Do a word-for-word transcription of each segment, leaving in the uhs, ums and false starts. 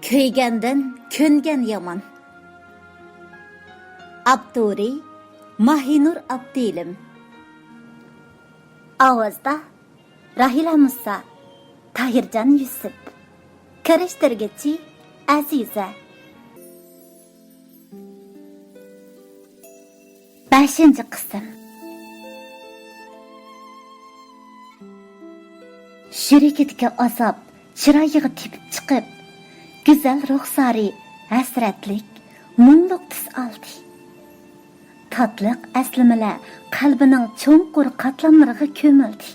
كۆيگەندىن كۆنگەن يامان. ئاپتورى: ماھىنۇر ئابدىلىم. ئاۋازدا: راھىلە مۇسا، تاھىرجان يۈسۈپ. كىرىشتۈرگۈچى: ئەزىزە. بەشىنچى قىسىم. يۈرىكىدىكى ئازاب چىرايىغا تېپىپ چىقىپ، گۈزەل رۇخسارى ھەسرەتلىك، مۇڭلۇق تۈس ئالدى. تاتلىق ئەسلىمىلەر قەلبىنىڭ چوڭقۇر قاتلاملىرىغا كۆمۈلدى.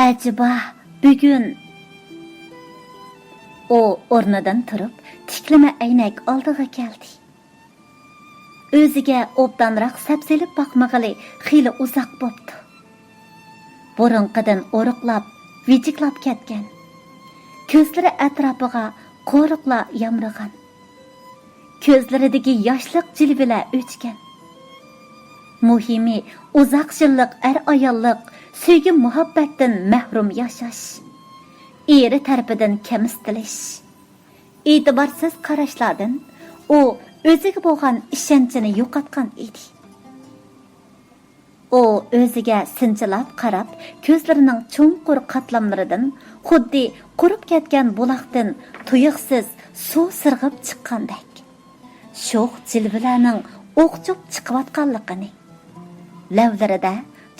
ئەجەبا، بۈگۈن؟ ئۇ ئورنىدىن تۇرۇپ، تىكلىمە ئەينەك ئالدىغا كەلدى. ئۆزىگە ئوبدانراق سەپسېلىپ باقمىغىلى خېلى ئۇزاق بوپتۇ. بۇرۇنقىدىن ئورۇقلاپ، ۋىجىكلاپ كەتكەن. كۆزلىرى ئەتراپىغا قورۇقلا يامرىغان. كۆزلىرىدىكى ياشلىق جىلۋىلەر ئۆچكەن. مۇھىمى، ئۇزاق يىللىق ئەر-ئاياللىق سۆيگۈ-مۇھەببەتتىن مەھرۇم ياشاش، ئېرى تەرىپىدىن كەمسىتىلىش، ئېتىبارسىز قاراشلاردىن ئۇ ئۆزىگە بولغان ئىشەنچىنى يوقاتقان ئىدى. ئۇ ئۆزىگە سىنچىلاپ قاراپ، كۆزلىرىنىڭ چوڭقۇر قاتلاملىرىدىن خۇددى قۇرۇپ كەتكەن بۇلاقتىن تۇيۇقسىز سۇ سىرغىپ چىققاندەك، شوخ جىلۋىلەرنىڭ ئوقچۇپ چىقىۋاتقانلىقىنى، لەۋلىرىدە،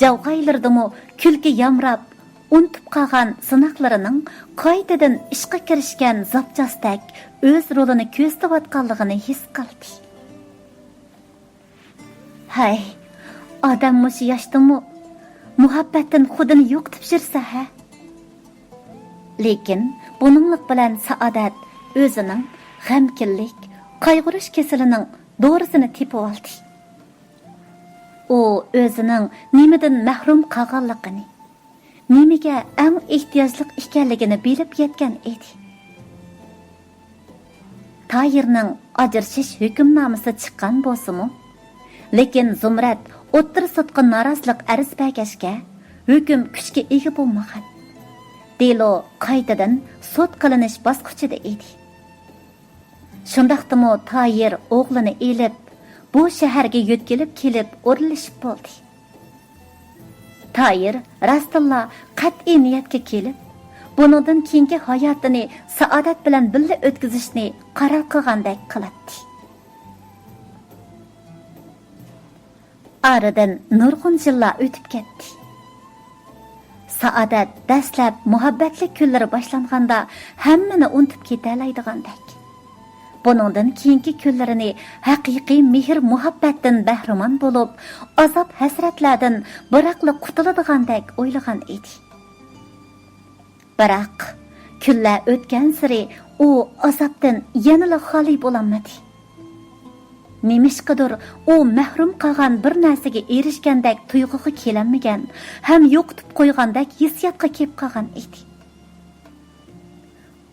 جاۋغايلىرىدىمۇ كۈلكە يامراپ، ئۇنتۇپ قالغان سىناقلىرىنىڭ قايتىدىن ئىشقا كىرىشكەن زاپچاستەك ئۆز رولىنى كۆرسىتىۋاتقانلىقىنى ھېس قىلدى. ھەي، ئادەم مۇشۇ ياشتىمۇ مۇھەببەتتىن خۇدىنى يوقىتىپ يۈرسە ھە؟ لېكىن بۇنىڭلىق بىلەن سائادەت ئۆزىنىڭ غەمكىنلىك، قايغۇرۇش كېسىلىنىڭ دورىسىنى تېپىۋالدى. ئۇ ئۆزىنىڭ نېمىدىن مەھرۇم قالغانلىقىنى، نېمىگە ئەڭ ئېھتىياجلىق ئىكەنلىكىنى بىلىپ يەتكەن ئىدى. تاھىرنىڭ ئاجرىشىش ھۆكۈمنامىسى چىققان بولسىمۇ، لېكىن زۇمرەت ئوتتۇرا سوتقا نارازىلىق ئەرز بەرگەچكە، ھۆكۈم كۈچكە ئىگە بولمىغان. دېلو قايتىدىن سوت قىلىنىش باسقۇچىدا ئىدى. شۇنداقتىمۇ تاھىر ئوغلىنى ئېلىپ، بۇ شەھەرگە يۆتكىلىپ كېلىپ ئورۇنلىشىپ بولدى. تاھىر راستتىنلا قەتئىي نىيەتكە كېلىپ، بۇنىڭدىن كېيىنكى ھاياتىنى سائادەت بىلەن بىللە ئۆتكۈزۈشنى قارار قىلغاندەك قىلاتتى. ئارىدىن نۇرغۇن يىللار ئۆتۈپ كەتتى. سائادەت دەسلەپ مۇھەببەتلىك كۈنلىرى باشلانغاندا ھەممىنى ئۇنتۇپ كېتەلەيدىغاندەك، بۇنىڭدىن كېيىنكى كۈنلىرىنى ھەقىقىي مېھىر-مۇھەببەتتىن بەھرىمەن بولۇپ، ئازاب-ھەسرەتلەردىن بىراقلا قۇتۇلىدىغاندەك ئويلىغان ئىدى. بىراق، كۈنلەر ئۆتكەنسېرى ئۇ ئازابتىن يەنىلا خالىي بولالمىدى. نېمىشقىدۇر ئۇ مەھرۇم قالغان بىر نەرسىگە ئېرىشكەندەك تۇيغۇغا كېلەلمىگەن ھەم يوقىتىپ قويغاندەك ھېسسىياتقا كېلىپ قالغان ئىدى.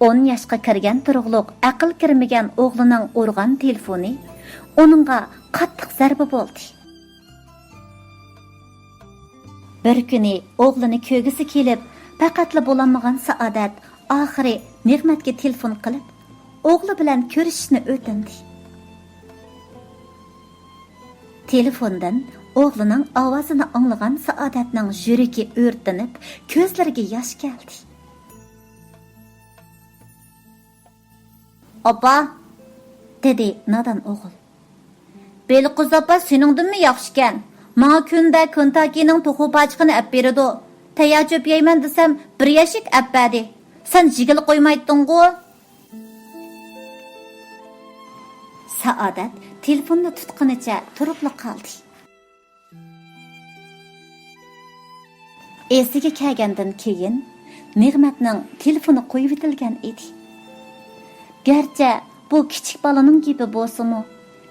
ئون ياشقا كىرگەن تۇرۇقلۇق ئەقىل كىرمىگەن ئوغلىنىڭ ئۇرغان تېلېفونى ئۇنىڭغا قاتتىق زەربە بولدى. بىر كۈنى ئوغلىنى كۆرگۈسى كېلىپ، پەقەتلا بولالمىغان سائادەت ئاخىرى نېغمەتكە تېلېفون قىلىپ، ئوغلى بىلەن كۆرۈشۈشنى ئۆتۈندى. تېلېفوندىن ئوغلىنىڭ ئاۋازىنى ئاڭلىغان سائادەتنىڭ يۈرىكى ئۆرتىنىپ، كۆزلىرىگە ياش كەلدى. «ئاپا!» دېدى نادان ئوغۇل. «بېلىققۇز ئاپا سېنىڭدىنمۇ ياخشىكەن. ماڭا كۈندە كېنتاككىنىڭ توخۇ پاچىقىنى ئەپ بېرىدۇ. تەييار چۆپ يەيمەن دېسەم، بىر يەشىك ئەپ بەردى. سەن يېگىلى قويمايتتىڭغۇ؟» سائادەت تېلېفوننى تۇتقىنىچە تۇرۇپلا قالدى. ئېسىگە كەلگەندىن كېيىن، نېغمەتنىڭ تېلېفونى قويۇۋېتىلگەن ئىدى. گەرچە بۇ كىچىك بالىنىڭ گېپى بولسىمۇ،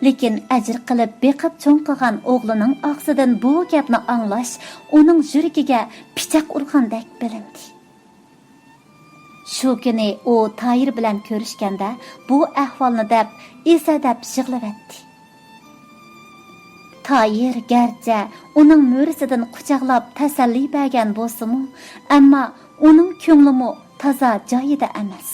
لېكىن ئەجىر قىلىپ بېقىپ چوڭ قىلغان ئوغلىنىڭ ئاغزىدىن بۇ گەپنى ئاڭلاش ئۇنىڭ يۈرىكىگە پىچاق ئۇرغاندەك بىلىندى. شۇ كۈنى ئۇ تاھىر بىلەن كۆرۈشكەندە، بۇ ئەھۋالنى دەپ، ئېسەدەپ يىغلىۋەتتى. تاھىر گەرچە ئۇنىڭ مۈرىسىدىن قۇچاقلاپ تەسەللى بەرگەن بولسىمۇ، ئەمما ئۇنىڭ كۆڭلىمۇ تازا جايىدا ئەمەس.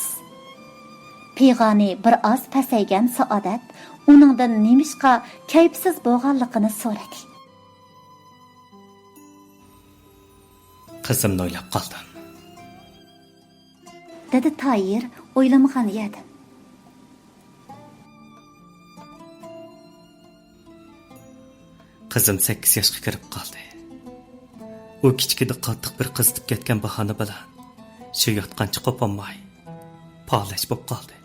پىغانى بىر ئاز پەسەيگەن سائادەت ئۇنىڭدىن نېمىشقا كەيپسىز بولغانلىقىنى سورىدى. قىزىمنى ئويلاپ قالدىم، دېدى تايىر ئويلىمىغان يەردىن. قىزىم سەككىز ياشقا كىرىپ قالدى. ئۇ كىچىكىدە قاتتىق بىر قىزىتىپ كەتكەن باھانە بىلەن شۇ ياتقانچە قوپالماي، پالەچ بولۇپ قالدى.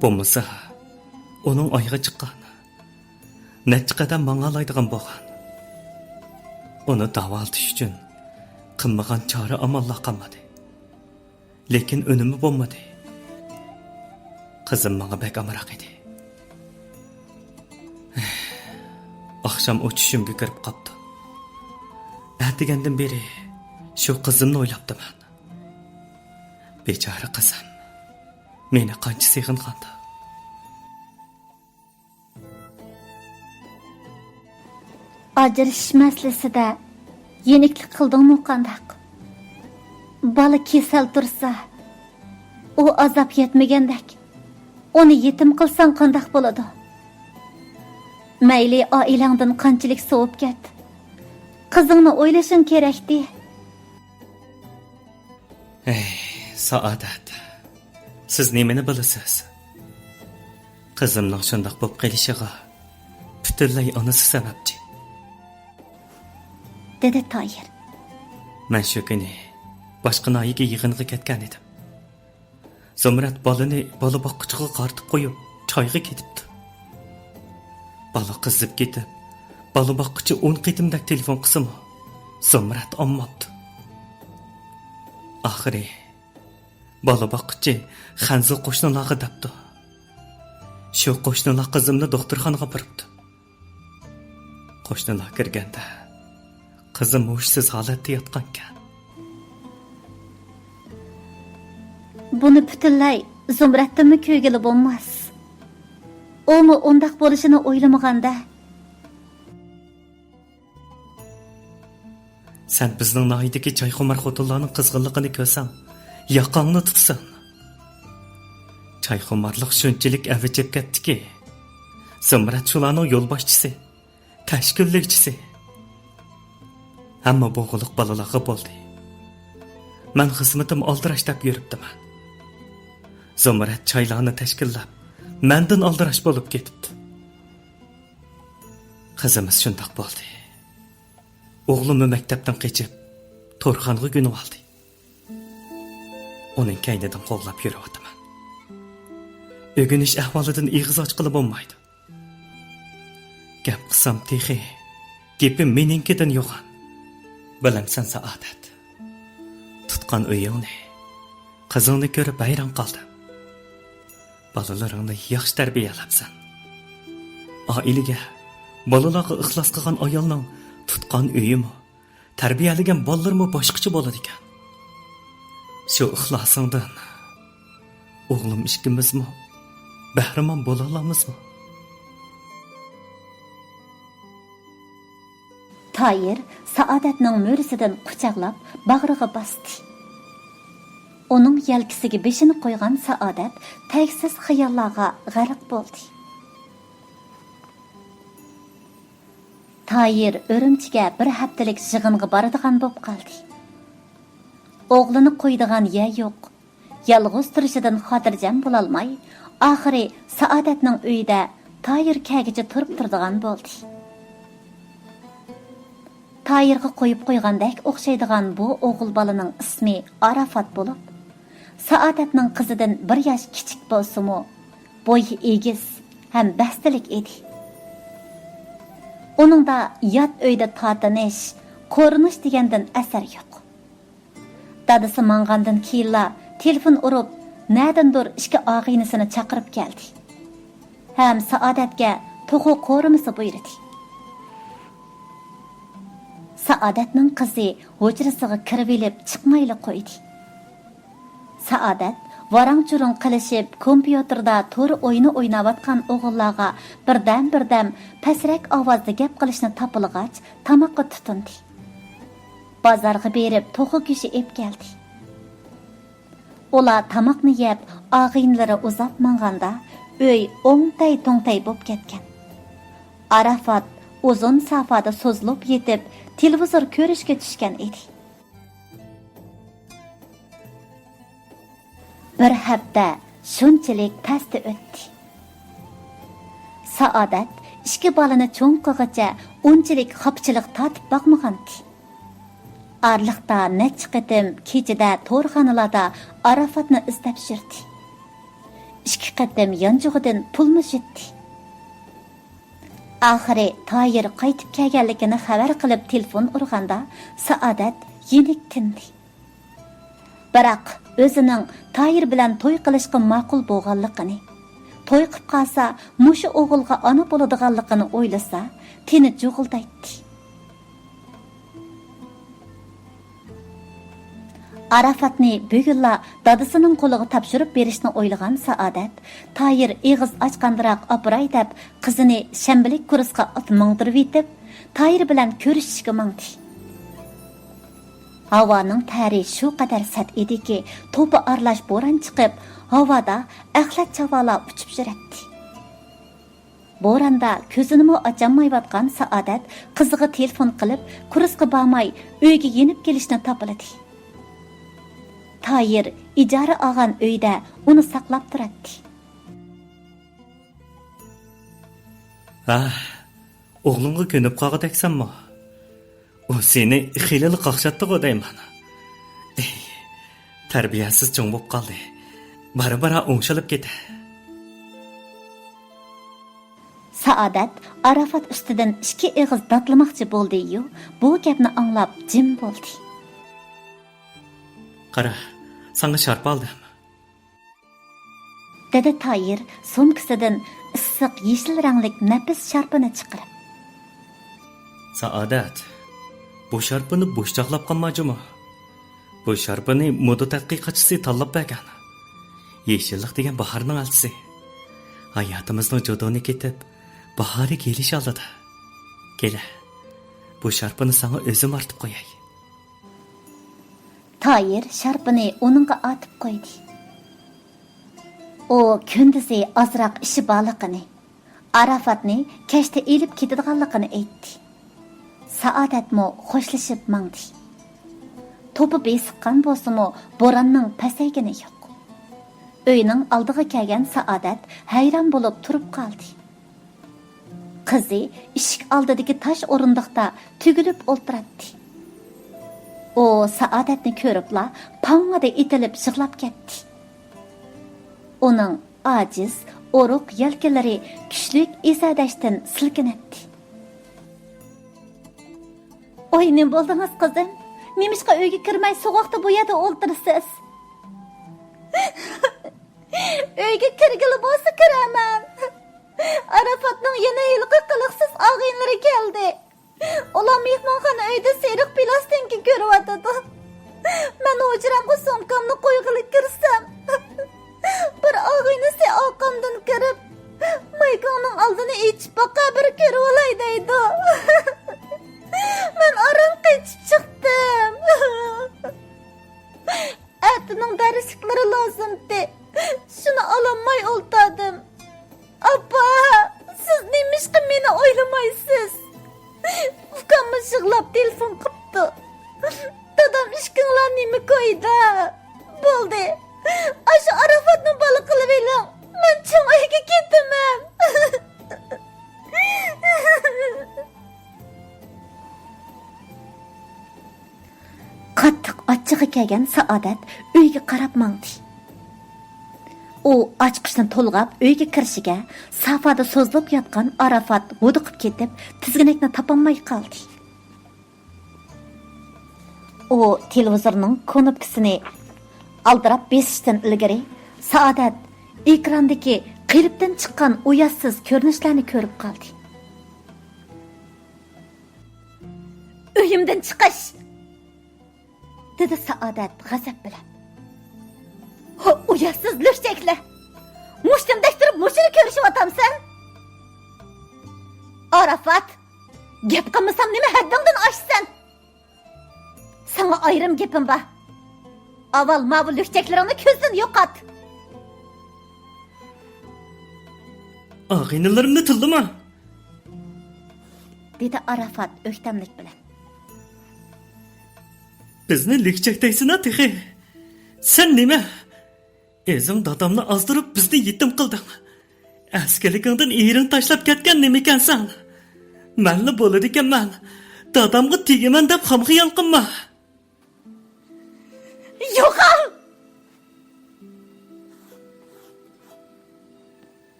بولمىسا، ئۇنىڭ ئايىغى چىققان، نەچچە قەدەم ماڭالايدىغان بولغان. ئۇنى داۋالىتىش ئۈچۈن قىلمىغان چارە ئاماللار قالمىدى. لېكىن ئۈنۈمى بولمىدى. قىزىم ماڭا بەك ئامراق ئىدى. ئاخشام ئۇ چۈشۈمگە كىرىپ قاپتۇ. ئەتىگەندىن بېرى شۇ قىزىمنى ئويلاپتىمەن. بىچارە قىزىم، مېنى قانچە سېغىنغاندۇ. ئاجرىشىش مەسىلىسىدە يېنىكلىك قىلدىڭمۇ قانداق؟ بالا كېسەل تۇرسا، ئۇ ئازاب يەتمىگەندەك، ئۇنى يېتىم قىلساڭ قانداق بولىدۇ؟ مەيلى ئائىلەڭدىن قانچىلىك سوۋۇپ كەت، قىزىڭنى ئويلىشىڭ كېرەكتى. ئەي، سائادەت، سىز نېمىنى بىلىسىز؟ قىزىمنىڭ شۇنداق بولۇپ قېلىشىغا پۈتۈنلەي ئانىسى سەۋەبچى، دېدى تايىر. مەن شۇ كۈنى باشقا ناھىيەگە يىغىنغا كەتكەن ئىدىم. زۇمرەت بالىنى بالا باققۇچىغا قارىتىپ قويۇپ، چايغا كېتىپتۇ. بالا قىزىپ كېتىپ، بالا باققۇچى ئون قېتىمدەك تېلېفون قىلسىمۇ، زۇمرەت ئالماپتۇ. ئاخىرى بالا باققۇچى خەنزۇ قوشنىلارغا دەپتۇ. شۇ قوشنىلار قىزىمنى دوختۇرخانىغا ئاپىرىپتۇ. قوشنىلار كىرگەندە، قىزىم ھوشسىز ھالەتتە ياتقانىكەن. بۇنى پۈتۈنلەي زۇمرەتتىنمۇ كۆرگىلى بولماس. ئۇمۇ ئۇنداق بولۇشىنى ئويلىمىغاندا. سەن بىزنىڭ ناھىيىدىكى چايخۇمار خوتۇنلارنىڭ قىزغىنلىقىنى كۆرسەڭ، ياقاڭنى تۇتىسەن. چايخۇمارلىق شۇنچىلىك ئەۋج ئېلىپ كەتتىكى، زۇمرەت شۇلارنىڭ يولباشچىسى، تەشكىللىگۈچىسى. ھەممە بولغۇلۇق بالىلارغا بولدى. مەن خىزمىتىم ئالدىراش دەپ يۈرۈپتىمەن. زۇمرەت چايلارنى تەشكىللەپ، مەندىن ئالدىراش بولۇپ كېتىپتۇ. قىزىمىز شۇنداق بولدى. ئوغلۇممۇ مەكتەپتىن قېچىپ، تورخانىغا كۆنۈۋالدى. ئۇنىڭ كەينىدىن قوغلاپ يۈرۈۋاتىمەن. ئۆگىنىش ئەھۋالىدىن ئېغىز ئاچقىلى بولمايدۇ. گەپ قىلسام تېخى، گېپىم مېنىڭكىدىن يوغان. بىلەمسەن سائادەت، تۇتقان ئۆيۈڭنى، قىزىڭنى كۆرۈپ ھەيران قالدىم. بالىلىرىڭنى ياخشى تەربىيەلەپسەن. ئائىلىگە، بالىلارغا ئىخلاس قىلغان ئايالنىڭ تۇتقان ئۆيىمۇ، تەربىيەلىگەن بالىلىرىمۇ باشقىچە بولىدىكەن. شۇ ئىخلاسىڭدىن ئوغلۇم ئىككىمىزمۇ بەھرىمەن بولالامىزمۇ؟ تايىر سائادەتنىڭ مۈرىسىدىن قۇچاقلاپ باغرىغا باستى. ئۇنىڭ يەلكىسىگە بېشىنى قويغان سائادەت تەگسىز خىياللارغا غەرق بولدى. تايىر ئۈرۈمچىگە بىر ھەپتىلىك يىغىنغا بارىدىغان بولۇپ قالدى. ئوغلىنى قويىدىغان يەر يوق. يالغۇز تۇرۇشىدىن خاتىرجەم بولالماي، ئاخىرى سائادەتنىڭ ئۆيىدە تايىر كەلگۈچە تۇرۇپ تۇرىدىغان بولدى. تايىرغا قويۇپ قويغاندەك ئوخشايدىغان بۇ ئوغۇل بالىنىڭ ئىسمى ئاراپات بولۇپ، سائادەتنىڭ قىزىدىن بىر ياش كىچىك بولسىمۇ، بويى ئېگىز ھەم بەستلىك ئىدى. ئۇنىڭدا يات ئۆيدە تارتىنىش، قورۇنۇش دېگەندىن ئەسەر يوق. دادىسى ماڭغاندىن كېيىنلا تېلېفون ئۇرۇپ، نەدىندۇر ئىككى ئاغىنىسىنى چاقىرىپ كەلدى ھەم سائادەتكە توخۇ قورۇمىسى بۇيرۇدى. سائادەتنىڭ قىزى ھۇجرىسىغا كىرىۋېلىپ چىقمايلا قويدى. سائادەت ۋاراڭ-چۇرۇڭ قىلىشىپ، كومپيۇتېردا تور ئويۇنى ئويناۋاتقان ئوغۇللارغا بىردەم-بىردەم پەسرەك ئاۋازدا گەپ قىلىشنى تاپىلىغاچ، تاماققا تۇتۇندى. بازارغا بېرىپ، توخۇ گۆشى ئېلىپ كەلدى. ئۇلار تاماقنى يەپ، ئاغىنىلىرى ئۇزاپ ماڭغاندا، ئۆي ئوڭتەي-توڭتەي بولۇپ كەتكەن. ئاراپات ئۇزۇن سافادا سوزۇلۇپ يېتىپ، تېلېۋىزور كۆرۈشكە چۈشكەن ئىدى. بىر ھەپتە شۇنچىلىك تەستە ئۆتتى. سائادەت ئىككى بالىنى چوڭ قىلغىچە ئۇنچىلىك خاپىچىلىق تارتىپ باقمىغانتى. ئارىلىقتا نەچچە قېتىم كېچىدە تورخانىلاردا ئاراپاتنى ئىزدەپ يۈردى. ئىككى قېتىم يانچۇقىدىن پۇلمۇ يۈدى. ئاخىرى تايىر قايتىپ كەلگەنلىكىنى خەۋەر قىلىپ تېلېفون ئۇرغاندا، سائادەت يېنىك تىندى. بىراق ئۆزىنىڭ تايىر بىلەن توي قىلىشقا ماقۇل بولغانلىقىنى، توي قىپ قالسا مۇشۇ ئوغۇلغا ئانا بولىدىغانلىقىنى ئويلىسا، تېنى جۇغۇلدايتتى. ئاراپاتنى بۈگۈنلا دادىسىنىڭ قولىغا تاپشۇرۇپ بېرىشنى ئويلىغان سائادەت، تايىر ئېغىز ئاچقاندىراق ئاپىراي دەپ، قىزىنى شەنبىلىك كۇرسقا ئات ماڭدۇرۇۋېتىپ، تايىر بىلەن كۆرۈشۈشكە ماڭدى. ھاۋانىڭ تەرى شۇ قەدەر سەت ئىدىكى، توپا ئارىلاش بوران چىقىپ، ھاۋادا ئەخلەت چاۋالار ئۇچۇپ يۈرەتتى. بوراندا كۆزىنىمۇ ئاچالمايۋاتقان سائادەت قىزىغا تېلېفون قىلىپ، كۇرسقا بارماي، ئۆيگە يېنىپ كېلىشنى تاپىلىدى. تايىر ئىجارە ئالغان ئۆيدە ئۇنى ساقلاپ تۇراتتى. ھە، ئوغلۇڭغا كۆنۈپ قالغۇدەكسەنمۇ؟ ئۇ سېنى خېلىلا قاقشاتتىغۇ دەيمەن. ئېي، تەربىيەسىز چوڭ بولۇپ قالدى. بارا-بارا ئوڭشىلىپ كېتە. سائادەت ئاراپات ئۈستىدىن ئىككى ئېغىز داتلىماقچى بولدى-يۇ، بۇ گەپنى ئاڭلاپ جىم بولدى. قارا، ساڭا شارپا ئالدىم. دېدى تايىر سومكىسىدىن ئىسسىق يېشىل رەڭلىك نەپىس شارپىنى چىقىرىپ. سائادەت، بۇ شارپىنى بوش چاغلاپ قالما جۇمۇ. بۇ شارپىنى مودا تەتقىقاتچىسى تاللاپ بەرگەن. يېشىللىق دېگەن باھارنىڭ ئەلچىسى. ھاياتىمىزنىڭ جۇدۇنى كېتىپ، باھارى كېلىش ئالدىدا. كېلە، بۇ شارپىنى ساڭا ئۆزۈم ئارتىپ قوياي. تايىر شارپىنى ئۇنىڭغا ئارتىپ قويدى. ئۇ كۈندۈزى ئازراق ئىشى بارلىقىنى، ئاراپاتنى كەچتە ئېلىپ كېتىدىغانلىقىنى ئېيتتى. سائادەتمۇ خوشلىشىپ ماڭدى. توپا بېسىققان بولسىمۇ، بوراننىڭ پەسەيگىنى يوق. ئۆينىڭ ئالدىغا كەلگەن سائادەت ھەيران بولۇپ تۇرۇپ قالدى. قىزى ئىشىك ئالدىدىكى تاش ئورۇندۇقتا تۈگۈلۈپ ئولتۇراتتى. ئۇ سائادەتنى كۆرۈپلا پاڭڭىدە ئېتىلىپ يىغلاپ كەتتى. ئۇنىڭ ئاجىز، ئورۇق يەلكىلىرى كۈچلۈك ئېسەدەشتىن سىلكىنەتتى. ۋاي، نېمە بولدىڭىز، قىزىم؟ نېمىشقا ئۆيگە كىرمەي، سوغۇقتا بۇ يەردە ئولتۇرىسىز؟ ئۆيگە كىرگىلى بولسا كىرەرمەن. ئاراپاتنىڭ يەنە ھېلىقى قىلىقسىز ئاغىنىلىرى كەلدى. ئۇلار مېھمانخانا ئۆيدە سېرىق پىلاستىنكا كۆرۈۋاتىدۇ. مەن ھۇجرامغا سومكامنى قويغىلى كىرسەم، بىر ئاغىنىسى ئارقامدىن كىرىپ، مايكاڭنىڭ ئالدىنى ئېچىپ باقە، بىر كۆرۈۋالاي دەيدۇ. مەن ئاران قېچىپ چىقتىم. ئەتىنىڭ دەرسلىكلىرى لازىمتى. شۇنى ئالالماي ئولتۇردۇم. ئاپا، سىز نېمىشقا مېنى ئويلىمايسىز؟ ئۇكاممۇ يىغلاپ تېلېفون قىپتۇ. دادام ئىككىڭلار نېمە كويدا؟ بولدى. ئاشۇ ئاراپاتنى بالا قىلىۋېلىڭ. مەن چوڭ ئۆيگە كېتىمەن. قاتتىق ئاچچىقى كەلگەن سائادەت ئۆيگە قاراپ ماڭدى. ئۇ ئاچقۇچنى تولغاپ ئۆيگە كىرىشىگە، سافادا سوزۇلۇپ ياتقان ئاراپات ھودۇقۇپ كېتىپ، تىزگىنەكنى تاپالماي قالدى. ئۇ تېلېۋىزورنىڭ كۇنۇپكىسىنى ئالدىراپ بېسىشتىن ئىلگىرى، سائادەت ئېكراندىكى قېلىپتىن چىققان ئۇياتسىز كۆرۈنۈشلەرنى كۆرۈپ قالدى. ئۆيۈمدىن چىقىش! دېدى سائادەت غەزەپ بىلەن. ھو، ئۇياتسىز لۈكچەكلەر! مۇشتۇمدەك تۇرۇپ مۇشۇنى كۆرۈشۈۋاتامسەن؟ ئاراپات! گەپ قىلمىسام نېمە ھەددىڭدىن ئاشىسەن؟ ساڭا ئايرىم گېپىم بار. ئاۋۋال ماۋۇ لۈكچەكلىرىڭنى كۆزدىن يوقات! ئاغىنىلىرىمنى تىللىما! دېدى ئاراپات ئۆكتەملىك بىلەن. بىزنى لۈكچەك دەيسىنا تېخى؟ سەن نېمە؟ ئۆزۈڭ دادامنى ئازدۇرۇپ، بىزنى يېتىم قىلدىڭ. ئەسكىلىكىڭدىن ئېرىڭ تاشلاپ كەتكەن نېمىكەنسەن؟ مەنلا بولىدىكەنمەن، دادامغا تېگىمەن دەپ خام خىيال قىلما. يوقال!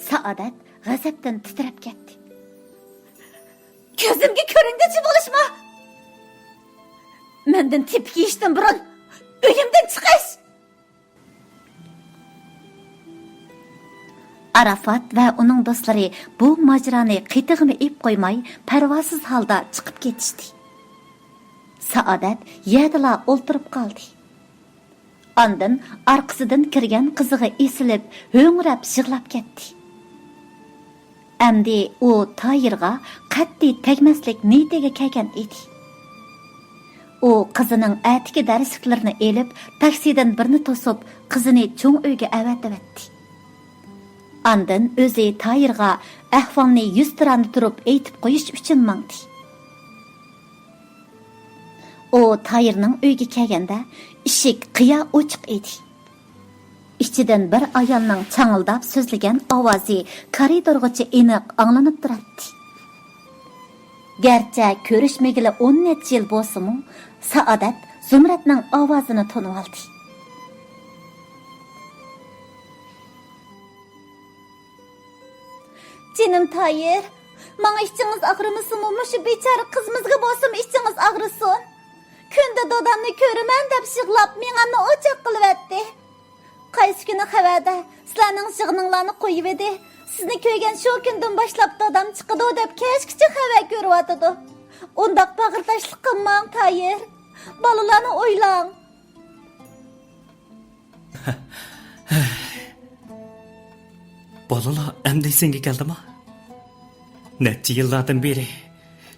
سائادەت غەزەپتىن تىترەپ كەتتى. كۆزۈمگە كۆرۈنگۈچى بولۇشما! مەندىن تېپىك يېيىشتىن بۇرۇن ئۆيۈمدىن چىقىش! ئاراپات ۋە ئۇنىڭ دوستلىرى بۇ ماجىرانى قېتىغىمۇ ئېپ قويماي، پەرۋاسىز ھالدا چىقىپ كېتىشتى. سائادەت يەردىلا ئولتۇرۇپ قالدى. ئاندىن ئارقىسىدىن كىرگەن قىزىغا ئېسىلىپ، ھۆڭرەپ يىغلاپ كەتتى. ئەمدى ئۇ تايىرغا قەتئىي تەگمەسلىك نىيىتىگە كەلگەن ئىدى. ئۇ قىزىنىڭ ئەتىكى دەرسلىكلىرىنى ئېلىپ، تاكسىدىن بىرنى توسۇپ، قىزىنى چوڭ ئۆيگە ئەۋەتىۋەتتى. ئاندىن ئۆزى تايىرغا ئەھۋالنى يۈزتۇرانە تۇرۇپ ئېيتىپ قويۇش ئۈچۈن ماڭدى. ئۇ تايىرنىڭ ئۆيىگە كەلگەندە، ئىشىك قىيا ئوچۇق ئىدى. ئىچىدىن بىر ئايالنىڭ چاڭىلداپ سۆزلىگەن ئاۋازى كارىدورغىچە ئېنىق ئاڭلىنىپ تۇراتتى. گەرچە كۆرۈشمىگىلى ئون نەچچە يىل بولسىمۇ، سائادەت زۇمرەتنىڭ ئاۋازىنى تونۇۋالدى. جېنىم تايىر، ماڭا ئىچىڭىز ئاغرىمىسىمۇ، مۇشۇ بىچارە قىزىمىزغا بولسىمۇ ئىچىڭىز ئاغرىسۇن. كۈندە دادامنى كۆرىمەن دەپ يىغلاپ، مېڭەمنى ئوچاق قىلىۋەتتى. قايسى كۈنى خەۋەردار سىلەرنىڭ يىغىنىڭلارنى قويۇۋىدى. سىزنى كۆرگەن شۇ كۈندىن باشلاپ دادام چىقىدۇ دەپ كەچكىچە خەۋەر كۆرۈۋاتىدۇ. ئۇنداق باغرىداشلىق قىلماڭ، تايىر. بالىلارنى ئويلاڭ. بالىلار ئەمدى ئېسىڭگە كەلدىما؟ نەچچە يىللاردىن بېرى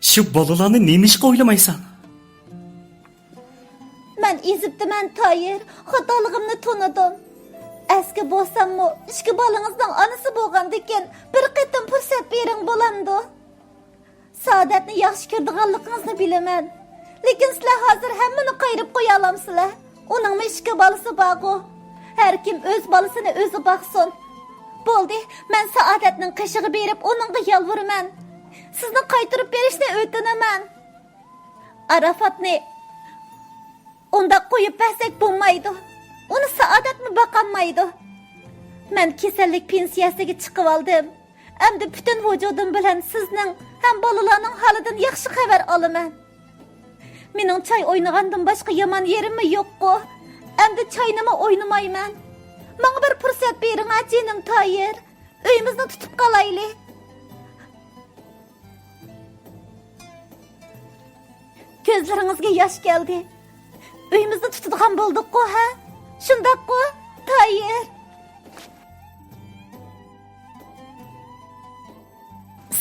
شۇ بالىلارنى نېمىشقا ئويلىمايسەن؟ مەن ئېزىپتىمەن، تايىر. خاتالىقىمنى تونۇدۇم. ئەسكى بولساممۇ، ئىككى بالىڭىزنىڭ ئانىسى بولغاندىكىن، بىر قېتىم پۇرسەت بېرىڭ، بولامدۇ؟ سائادەتنى ياخشى كۆرىدىغانلىقىڭىزنى بىلىمەن. لېكىن سىلەر ھازىر ھەممىنى قايرىپ قويالامسىلەر؟ ئۇنىڭمۇ ئىككى بالىسى بارغۇ. ھەركىم ئۆز بالىسىنى ئۆزى باقسۇن. بولدى، مەن سائادەتنىڭ قېشىغا بېرىپ ئۇنىڭغا يالۋۇرىمەن. سىزنى قايتۇرۇپ بېرىشنى ئۆتۈنىمەن. ئاراپاتنى ئۇنداق قويۇپ بەرسەك بولمايدۇ. ئۇنى سائادەتمۇ باقالمايدۇ. مەن كېسەللىك پېنسىيەسىگە چىقىۋالدىم. ئەمدى پۈتۈن ۋۇجۇدۇم بىلەن سىزنىڭ ھەم بالىلارنىڭ ھالىدىن ياخشى خەۋەر ئالىمەن. مېنىڭ چاي ئوينىغاندىن باشقا يامان يېرىممۇ يوققۇ؟ ئەمدى چاينىمۇ ئوينىمايمەن. ماڭا بىر پۇرسەت بېرىڭە، جېنىم تايىر. ئۆيىمىزنى تۇتۇپ قالايلى. كۆزلىرىڭىزگە ياش كەلدى. ئۆيىمىزنى تۇتىدىغان بولدۇققۇ، ھە؟ شۇنداققۇ، تايىر؟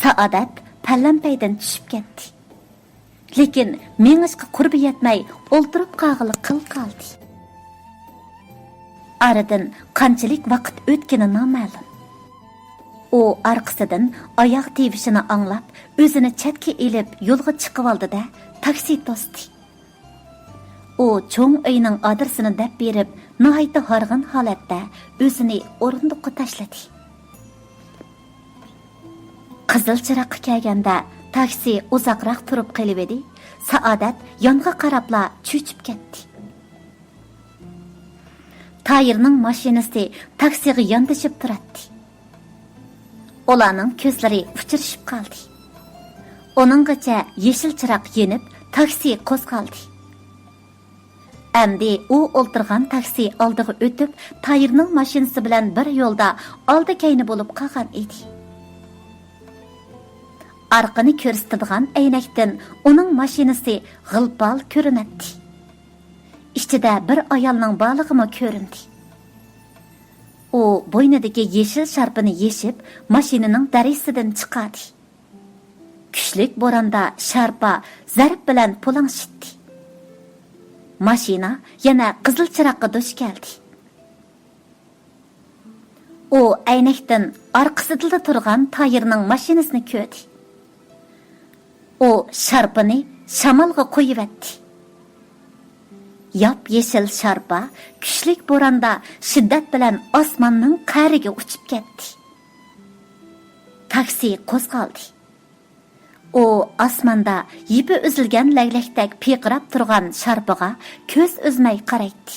سائادەت پەلەمپەيدىن چۈشۈپ كەتتى. لېكىن مېڭىشقا قۇربى يەتمەي، ئولتۇرۇپ قالغىلى قىل قالدى. ئارىدىن قانچىلىك ۋاقىت ئۆتكىنى نامەلۇم. ئۇ ئارقىسىدىن ئاياغ تىۋىشىنى ئاڭلاپ، ئۆزىنى چەتكە ئېلىپ، يولغا چىقىۋالدى-دە، تاكسى توستى. ئۇ چوڭ ئۆينىڭ ئادرېسىنى دەپ بېرىپ، ناھايىتى ھارغىن ھالەتتە ئۆزىنى ئورۇندۇققا تاشلىدى. قىزىل چىراغقا كەلگەندە، تاكسى ئۇزاقراق تۇرۇپ قېلىۋىدى، سائادەت يانغا قاراپلا چۆچۈپ كەتتى. تايىرنىڭ ماشىنىسى تاكسىغا ياندىشىپ تۇراتتى. ئۇلارنىڭ كۆزلىرى ئۇچرىشىپ قالدى. ئۇنىڭغىچە يېشىل چىراغ يېنىپ، تاكسى قوزغالدى. ئەمدى ئۇ ئولتۇرغان تاكسى ئالدىغا ئۆتۈپ، تايىرنىڭ ماشىنىسى بىلەن بىر يولدا ئالدى-كەينى بولۇپ قالغان ئىدى. ئارقىنى كۆرسىتىدىغان ئەينەكتىن ئۇنىڭ ماشىنىسى غىل-پال كۆرۈنەتتى. ئىچىدە بىر ئايالنىڭ بارلىقىمۇ كۆرۈندى. ئۇ بوينىدىكى يېشىل شارپىنى يېشىپ، ماشىنىنىڭ دەرىزىسىدىن چىقاردى. كۈچلۈك بوراندا شارپا زەرب بىلەن پۇلاڭشىتتى. ماشىنا يەنە قىزىل چىراغقا دۇچ كەلدى. ئۇ ئەينەكتىن ئارقىسىدىلا تۇرغان تايىرنىڭ ماشىنىسىنى كۆردى. ئۇ شارپىنى شامالغا قويۇۋەتتى. ياپيېشىل شارپا كۈچلۈك بوراندا شىددەت بىلەن ئاسماننىڭ قەرىگە ئۇچۇپ كەتتى. تاكسى قوزغالدى. ئۇ ئاسماندا يىپى ئۈزۈلگەن لەگلەكتەك پىرقىراپ تۇرغان شارپىغا كۆز ئۈزمەي قارايتتى.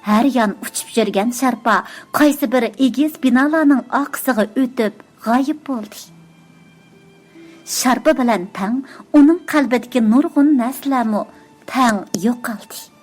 ھەر يان ئۇچۇپ يۈرگەن شارپا قايسى بىر ئېگىز بىنالارنىڭ ئارقىسىغا ئۆتۈپ غايىب بولدى. شارپا بىلەن تەڭ ئۇنىڭ قەلبىدىكى نۇرغۇن نەرسىلەرمۇ تەڭ يوقالدى.